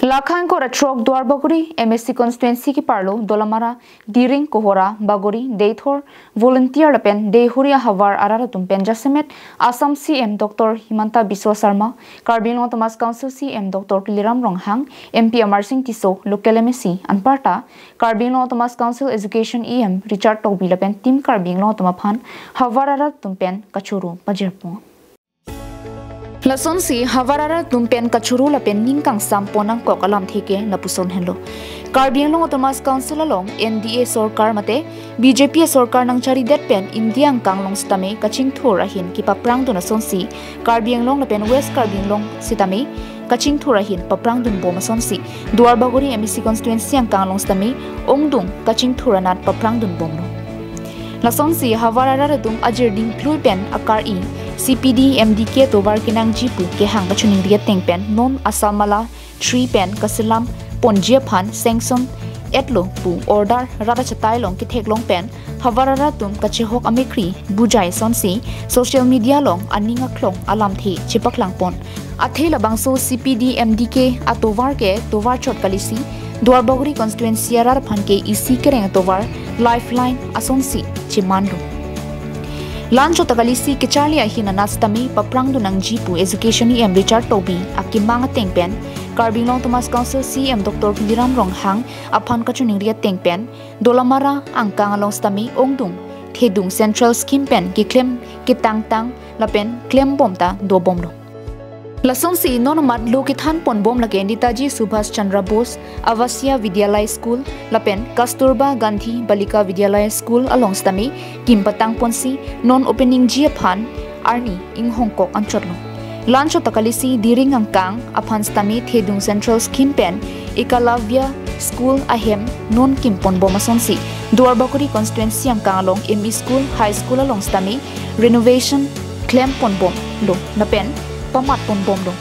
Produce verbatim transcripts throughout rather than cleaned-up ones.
Lakhang kora throk Duarbagori M A C constituency keparlo Dolamara, Diring, Kohora, Bagori, Deithor, volunteer lapen Deihori ahavar arat atum pen jasemet Assam C M Doctor Himanta Biswa Sarma, Karbi Anglong Autonomous Council C M Doctor Tuliram Ronghang, M P Amarsing Tisso, local M A C anparta Karbi Anglong Autonomous Council Education E M Richard Tokbi lapen Team Karbi Anglong atum aphan havar arat atum pen kachoro pajirpon. Lasonsi havar arat atum pen kachoro lapen ning kangsam pon nangkok alamthe ke lapuson henlo. Karbi Anglong Autonomous Council along N D A sorkar mate B J P sorkar nangcharidet pen India angkang along sitame kachingthur ahin kepaprangdun asonsi Karbi Anglong lapen West Karbi Anglong sitame kachingthur ahin paprangdunbom asonsi Duarbagori M A C constituency angkang along sitame ongdung kachingthur anat paprangdunbomlo. Lasonsi havar arat atum ajir dingklui pen akar-i C P D M D K tovar kenangji pu kehang kachiningri ateng pen non Assam Mala three pen kaselam ponji aphan sanction etlo pu order rat achatai along ketheklong pen havar arat atum kachehok amekri bujai asonsi social media along aning aklong alamthe chepaklangpon. Athe labangso C P D M D K atovar ke tovar chot kalisi Duarbagori constituency arat aphan ke isi kereng atovar lifeline asonsi chemanlo. La-anchot ta kalisi kecharli ahin anat sitame paprangdun nangji pu Education E M Richard Tokbi akemang ateng pen Karbi Anglong Autonomous Council C M Doctor Tuliram Ronghang aphan kachiningri ateng pen Dolamara angkang along sitame ongdung thedung central scheme pen keklem ketangtang lapen klembom ta dobomlo. Lasonsi non amat lo kethanponbom lake Netaji Subhash Chandra Bose Avasiya Vidyalaya School lapen Kasturba Gandhi Balika Vidyalaya School along sitame kim patangponsi non opening ji aphan arni inghongkok anchotlo. La-anchot ta kalisi Diring angkang aphan sitame thedung central scheme pen Ekalavya School ahem non kimponbom asonsi Duarbagori constituency angkang along M E school, high school along sitame renovation klemponbomlo lapen pamatponbomlo.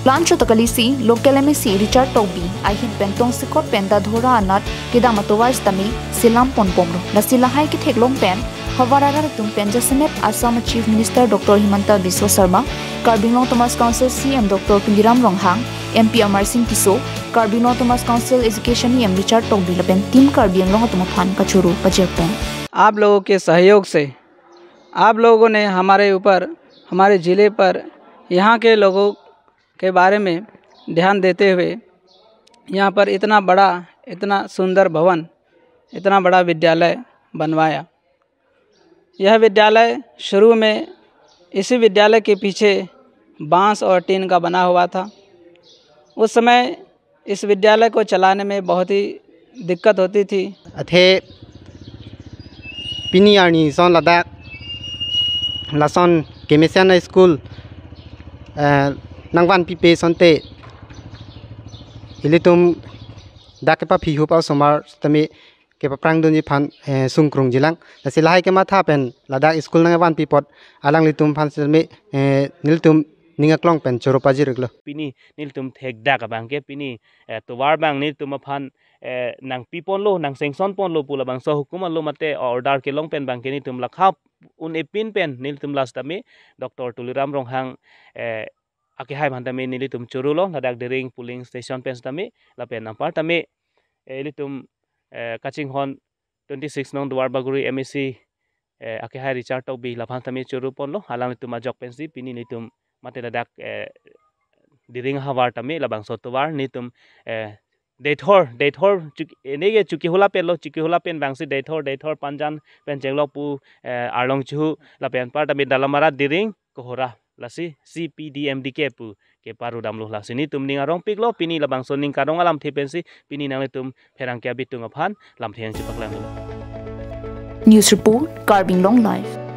La-anchot ta kalisi local M A C Richard Tokbi ahin pen tongsekot pen Dadhora anat kedam atovar sitame selamponbomlo. Lasi lahai ketheklong pen havar arat atum pen jasemet Assam Chief Minister Doctor Himanta Biswa Sarma, Karbi Anglong Autonomous Council C M Doctor Tuliram Ronghang, M P Amarsing Tisso, Karbi Anglong Autonomous Council Education E M Richard Tokbi lapen Team Karbi Anglong atum aphan kachoro pajirpon. आप लोगों के सहयोग से, आप लोगों ने हमारे ऊपर, हमारे ज़िले पर, यहाँ के लोगों के बारे में ध्यान देते हुए यहाँ पर इतना बड़ा, इतना सुंदर भवन, इतना बड़ा विद्यालय बनवाया। यह विद्यालय शुरू में इसी विद्यालय के पीछे बांस और टीन का बना हुआ था। उस समय इस विद्यालय को चलाने में बहुत ही दिक्कत होती थी। Athe pini arni son ladak lason kemesen a-school, eh, nangvanpipe asonte ilitum dak kepaphihup a-osomar sitame kepaprangdunji aphan, eh, sungkrungjilang. Lasi lahai kematha pen ladak school nangvanpi apot alanglitum aphan sitame, eh, nelitum ning aklong pen choro pajir-iklo. Pini nelitum thekdak abang ke pini, eh, tovar abang nelitum aphan, eh, nangpiponlo, nang sanction ponlo pu labangso hukum alo mate order kelong pen abang ke nelitum lakha un-epin pen nelitum la sitame Doctor Tuliram Ronghang, eh, akehai aphan tame nelitum chorolo, ladak Diring polling station pen sitame, lapen anpar tame, eh, ilitum, eh, kachinghon twenty-six nong Duarbagori M A C, eh, akehai Richard Tokbi laphan tame choro ponlo, alanglitum ajok pensi pini nelitum mate ladak, eh, Diring havar tame labangso tovar nelitum, eh, Deithor, Deithor chuk-, enege Chokihola penlo, Chokihola pen abangsi Deithor, Deithor Panjan pen chenglok pu, eh, Arlong Chuhu lapen anpar tame Dolamara, Diring, Kohora, lasi C P D M D K pu keparudamlo. Lasi nelitum ning arongpiklo, pini labangso ning karong alamthe pensi pini nanglitum pherangke abitung aphan lamthe nangchepaklanglo. News report, Karbi Anglong Live.